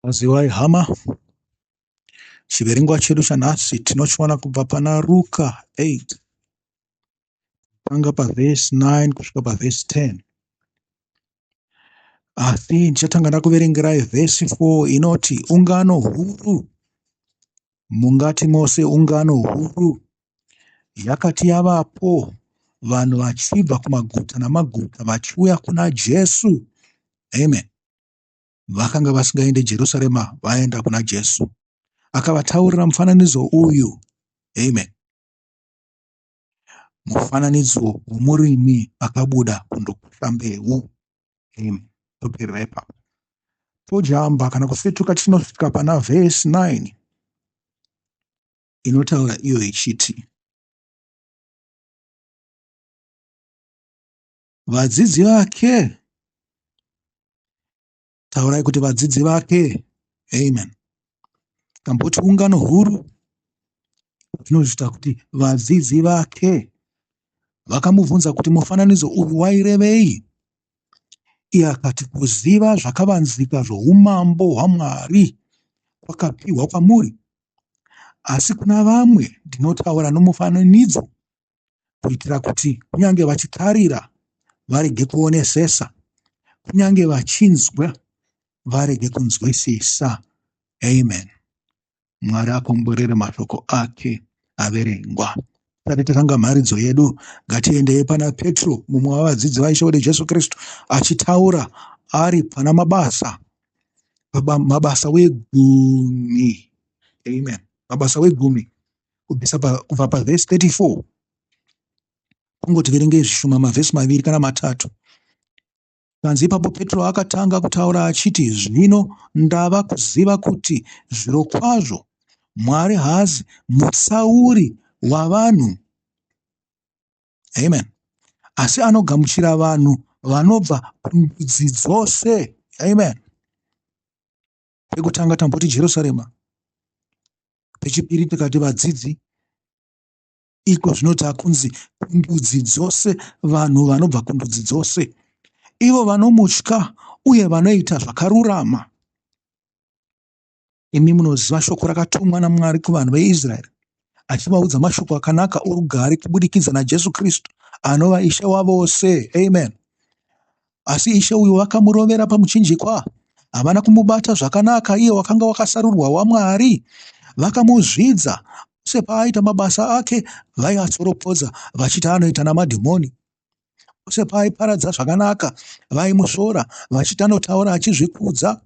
Kwaziwai hama. Chiverengwa chedu chanhasi tinochiwana kubva pana Ruka 8 kutanga pavhesi 9 kusvika pavhesi 10. Asi ndichatanga ndakuverengerai vhesi 4 inoti ungano huru, mungati mose ungano huru yakati yavapo vanhu vachibva kumaguta namaguta vachiuya kuna Jesu. Amen. Vakanga vasingaende Jerusarema vaenda kuna Jesu. Akavataurira mufananidzo uyu. Amen. Mufananidzo womurimi akabuda kundokusha mbeu. Amen. Toperera ipapo. Tojamba kana kusvetuka tichinosvika pana vhesi 9 inotaura iyo ichiti vadzidzi vake taurai kuti vadzidzi vake amen tamboti ungano huru zvinozvita kuti vadzidzi vake vakamubvunza kuti mufananidzo uyu wairevei iye akati kuziva zvakavanzika zvoumambo hwamwari kwakapiwa kwamuri asi kuna vamwe ndinotaura nomufananidzo kuitira kuti kunyange vachitarira varege kuonesesa, kunyange vachinzwa varege kunzwisisa. Amen. Mwari akomborere mashoko ake averengwa. Tisati tatanga mharidzo yedu, ngatiendei pana Petro, mumwe wavadzidzi vaIshe wedu Jesu Kristu, achitaura ari pana mabasa, mabasa wegumi. Amen. Mabasa wegumi kubvisa kubva pavhesi 34 kungoti verengei zvishoma mavhesi maviri kana matatu. Kanzi ipapo Petro akatanga kutaura achiti, zvino ndava kuziva kuti zvirokwazvo Mwari haazi mutsauri wavanhu. Amen. Asi anogamuchira vanhu vanobva kundudzi dzose. Amen. Pekutanga tamboti Jerusarema, pechipiri tikati vadzidzi, iko zvino takunzi kundudzi dzose, vanhu vanobva kundudzi dzose, ivo vanomutya uye vanoita zvakarurama. Imi munoziva shoko rakatumwa naMwari kuvanhu veIsraeri, achivaudza mashoko akanaka orugare kubudikidza naJesu Kristu anova Ishe wavose. Amen. Asi Ishe uyu vakamurovera pamuchinjikwa. Havana kumubata zvakanaka iye wakanga wakasarurwa waMwari. Vakamuzvidza. Pose paaita mabasa ake vaiatsoropodza vachiti anoita namadhimoni. Pose paaiparadza zvakanaka vaimusvora vachiti anotaura achizvikudza.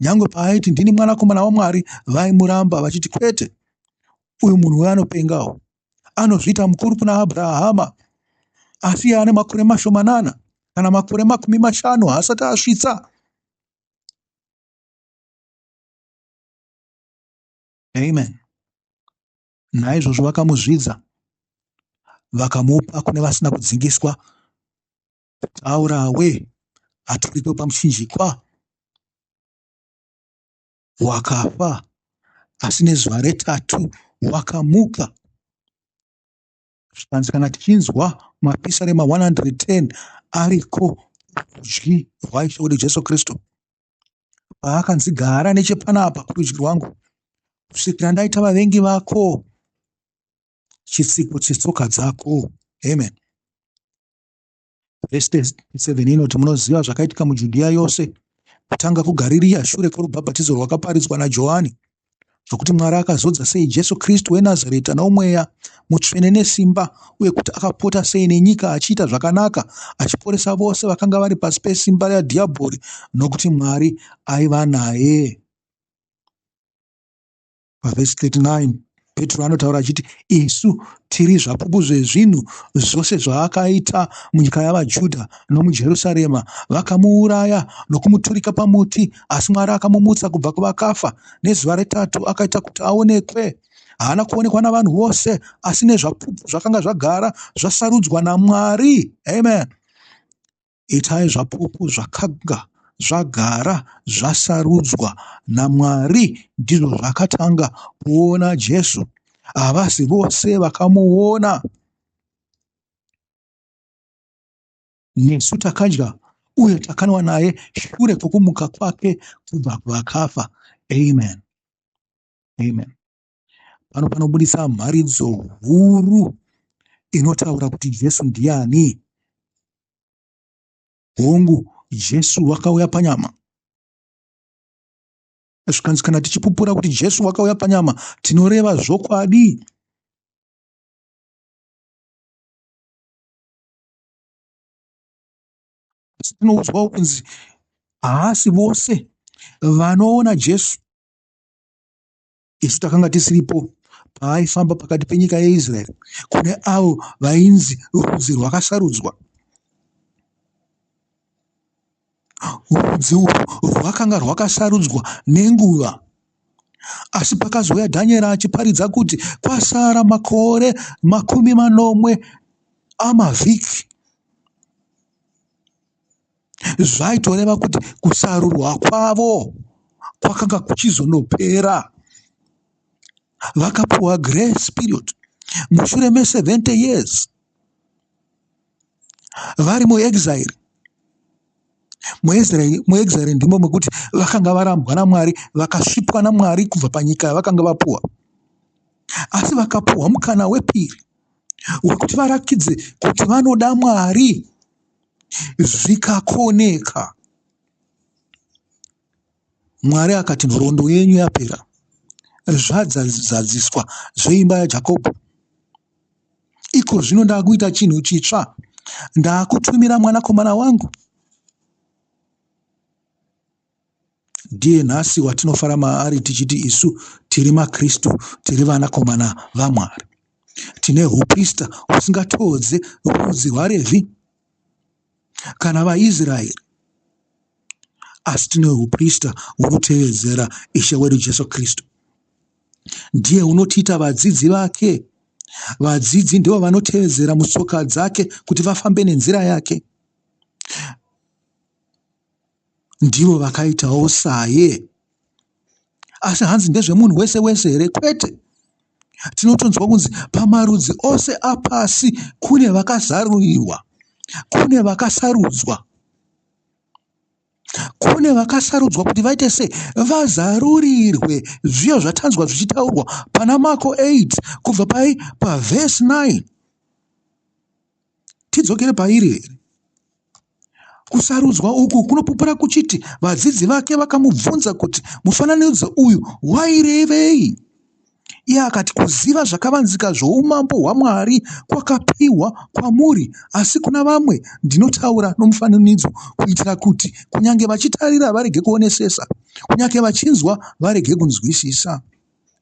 Nyangwe paaiti ndini mwanakomana waMwari vaimuramba vachiti kwete, uyu munhu uyu anopengawo. Anozviita mukuru kuna Abrahama asi iye ane makore mashomanana kana makore 50 haasati asvitsa. Amen. Naizvozvo vakamuzvidza vakamupa kune vasina kudzingiswa kuti aurawe aturikwe pamuchinjikwa. Wakafa asi nezuva retatu wakamuka. Zvikanzi kana tichinzwa mapisarema 110 ariko kurudyi rwaIshe wedu Jesu Kristu paakanzi gara nechepanapa kurudyi rwangu kusvikira ndaita vavengi vako chitsiko chetsoka dzako. Amen. Vhesi 37 inoti munoziva zvakaitika muJudhiya yose kutanga kuGarirea shure kworubhabhatidzo rwakaparidzwa naJohani, zvokuti Mwari akazodza sei Jesu Kristu weNazareta noMweya Mutsvene nesimba, uye kuti akapota sei nenyika achiita zvakanaka, achiporesa vose vakanga vari pasi pesimba radhiabhori, nokuti Mwari aiva naye. Pavhesi 39 Petro anotaura achiti isu tiri zvapupu zvezvinhu zvose zvaakaita munyika yavaJudha nomuJerusarema. Vakamuuraya nokumuturika pamuti, asi Mwari akamumutsa kubva kuvakafa. Nezuva retatu akaita kuti aonekwe. Haana kuonekwa navanhu vose, asi nezvapupu zvakanga zvagara zvasarudzwa naMwari. Amen. Itai zvapupu zvakanga zvagara zvasarudzwa naMwari ndizvo zvakatanga kuona Jesu. Havasi vose vakamuona. Nesu takadya uye takanwa naye shure kwokumuka kwake kubva kuvakafa. Amen. Amen. Pano panobudisa mharidzo huru inotaura kuti Jesu ndiani. Hongu, Jesu wakauya panyama. Zvikanzi kana tichipupura kuti Jesu wakauya panyama, tinoreva zvokwadi. Asi tinoudzwawo kunzi haasi vose vanoona Jesu. Isu takanga tisiripo paaifamba pakati penyika yeIsraeri kune avo vainzi rudzi rwakasarudzwa. Rudzi urwu rwakanga rwakasarudzwa nenguva. Asi pakazouya Dhanieri achiparidza kuti kwasara makore 70 amavhiki, zvaitoreva kuti kusarurwa kwavo kwakanga kuchizonopera. Vakapuwa grace period mushure me70 years vari muexile. Muexile ndimo mekuti vakanga varambwa naMwari, vakasvipwa naMwari kubva panyika yavakanga vapuwa. Asi vakapuwa mukana wepiri wekuti varakidze kuti vanoda Mwari, zvikakoneka. Mwari akati nhoroondo yenyu yapera, zvadzazadziswa zveimba yaJakobho. Iko zvino ndakuita chinhu chitsva, ndakutumira mwanakomana wangu. Ndiye nhasi watinofara maari tichiti isu tiri maKristu, tiri vanakomana vaMwari. Tine huprista husingatodze rudzi rwaRevhi kana vaIsraeri, asi tine huprista hunotevedzera Ishe wedu Jesu Kristu. Ndiye unotiita vadzidzi vake. Vadzidzi ndivo vanotevedzera mutsoka dzake kuti vafambe nenzira yake. Ndivo vakaitawo saye. Asi hanzi ndezvemunhu wese wese here? Kwete. Tinotonzwa kunzi pamarudzi ose apasi kune vakazarurirwa, kune vakasarudzwa. Kune vakasarudzwa kuti vaite sei? Vazarurirwe zviyo zvatanzwa zvichitaurwa pana Marko 8 kubva pai pavhesi 9. Tidzokere pairi here? Kusarudzwa uku kunopupura kuchiti vadzidzi vake vakamubvunza kuti mufananidzo uyu wairevei. Iye akati, kuziva zvakavanzika zvoumambo hwaMwari kwakapiwa kwamuri, asi kuna vamwe ndinotaura nomufananidzo, kuitira kuti kunyange vachitarira varege kuonesesa, kunyange vachinzwa varege kunzwisisa.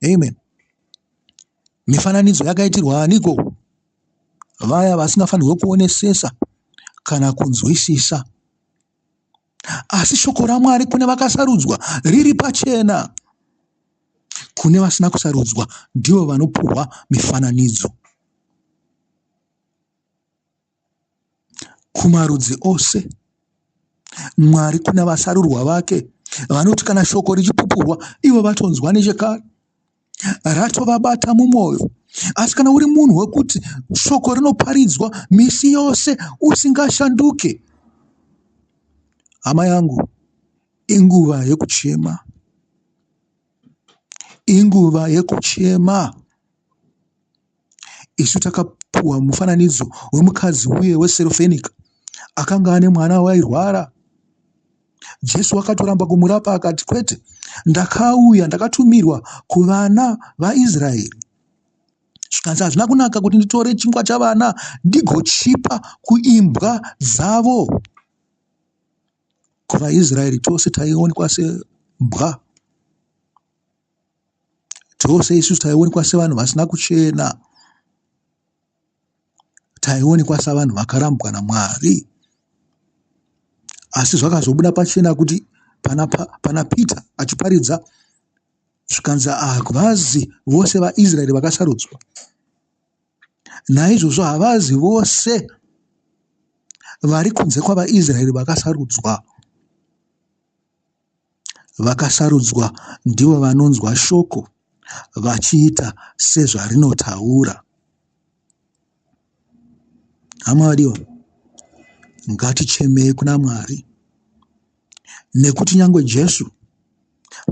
Amen. Mifananidzo yakaitirwa aniko? Vaya vasingafanirwe kuonesesa kana kunzwisisa. Asi shoko raMwari kune vakasarudzwa riri pachena. Kune vasina kusarudzwa ndivo vanopuhwa mifananidzo. Kumarudzi ose Mwari kuna vasarurwa vake vanoti kana shoko richipupurwa ivo vatonzwa nechekare, ratovabata mumwoyo. Asi kana uri munhu wekuti shoko rinoparidzwa misi yose usingashanduke, hama yangu, inguva yekuchema. Inguva yekuchema. Isu takapuwa mufananidzo wemukadzi uye weSerofenika akanga ane mwana wairwara. Jesu wakatoramba kumurapa akati, kwete, ndakauya, ndakatumirwa kuvana vaIsraeri. Zvikanzi hazvina kunaka kuti nditore chingwa chavana ndigochipa kuimbwa dzavo. KuvaIsraeri tose taionekwa sembwa. Tose isusu taionekwa sevanhu vasina kuchena. Taionekwa savanhu vakarambwa naMwari. Asi zvakazobuda pachena kuti pana, pana Peter achiparidza zvikanzi havazi vose vaIsraeri vakasarudzwa. Naizvozvo havazi vose vari kunze kwavaIsraeri vakasarudzwa. Vakasarudzwa ndivo vanonzwa shoko vachiita sezvarinotaura. Hama vadiwa, ngatichemei kuna Mwari nekuti nyangwe Jesu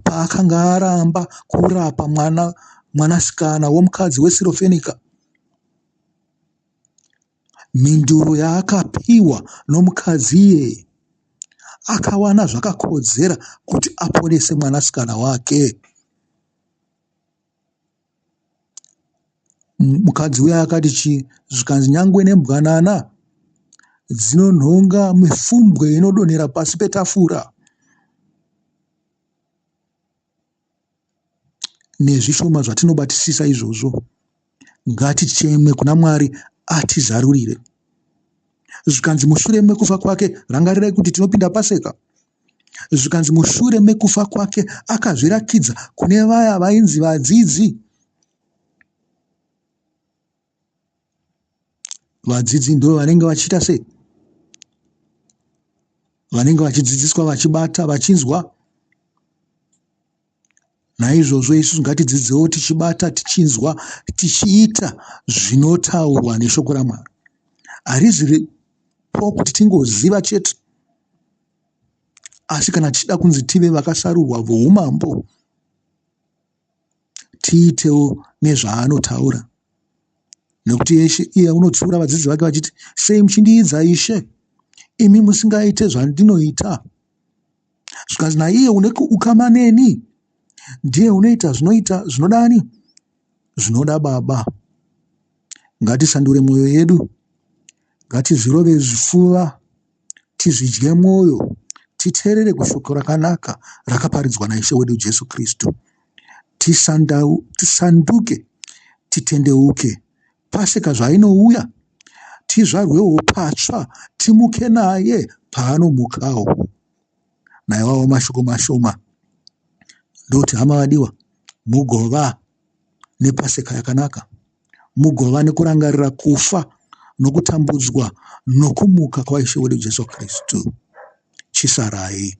Paakanga aramba kurapa mwana mwanasikana womukadzi weSirofenika, mhinduro yaakapiwa nomukadzi iyeye akawana zvakakodzera kuti aponese mwanasikana wake. Mukadzi uya akati chii? Zvikanzi nyangwe nembwanana dzinonhonga mifumbwe inodonhera pasi petafura. Nezvishoma zvatinobatisisa izvozvo, ngaticheme kuna Mwari atizarurire. Zvikanzi mushure mekufa kwake, rangarirai kuti tinopinda Paseka. Zvikanzi mushure mekufa kwake akazvirakidza kune vaya vainzi vadzidzi. Vadzidzi ndo vanenge vachiita sei? Vanenge vachidzidziswa, vachibata, vachinzwa. Naizvozvo isu ngatidzidzewo tichibata, tichinzwa, tichiita zvinotaurwa neshoko raMwari. Hariziripo kuti tingoziva chete, asi kana tichida kunzi tive vakasarurwa voumambo, tiitewo nezvaanotaura. Nekuti yeshe iye unotsiura vadzidzi vake vachiti, sei muchindiidza Ishe, imi musingaite zvandinoita? Zvikanzi naiye une ukama neni ndiye unoita zvinoita zvinodani zvinoda Baba. Ngatisandure mwoyo yedu, ngatizvirove zvifuva, tizvidye mwoyo, titeerere kushoko rakanaka rakaparidzwa naIshe wedu Jesu Kristu. Tisanduke, titendeuke. Paseka zvainouya, tizvarwewo patsva, timuke naye paanomukawo. Naiwawo mashoko mashoma ndoti, hama vadiwa, mugova nePaseka yakanaka, mugova nekurangarira kufa nokutambudzwa nokumuka kwaIshe wedu Jesu Kristu. Chisarai.